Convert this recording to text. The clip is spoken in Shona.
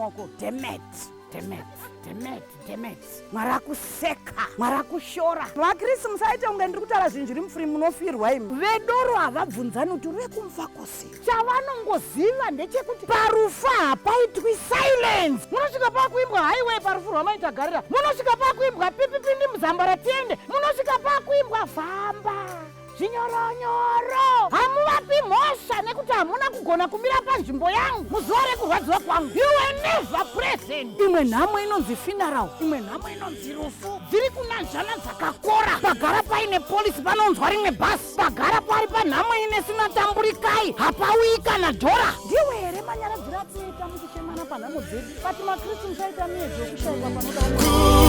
maoko. Demet, demet, demet, demet. Mwari akuseka, Mwari akushora. VaKristu, musaite kunge ndiri kutaura zvinhu zviri mufuri, munofirwa imi. Vedoro havabvunzani kuti uri wekumufakose. Chavanongoziva ndechekuti parufu hapaitwi silence. Munosvika pakuimbwa highway parufu rwamaita garira. Munosvika pakuimbwa pipipindi muzambara tiende. Munosvika pakuimbwa famba zvinyoronyoro. Hamuvapi mhosva nekuti hamuna kugona kumira panzvimbo yangu muzuva rekurwadziwa kwangu. You were never present. Imwe nhamo inonzi funeral, imwe nhamo inonzi rufu. Dziri kunanzvana dzakakora. Pagara paine polisi panonzwa rimwe bhasi. Pagara pari panhamo ine sinatamburikai, hapauyi kana dhora. Ndiwe here manyaradziro atinoita mukuchemana panhamo dzedu? But maKristu musaita miedzo yokushayikwa panoda.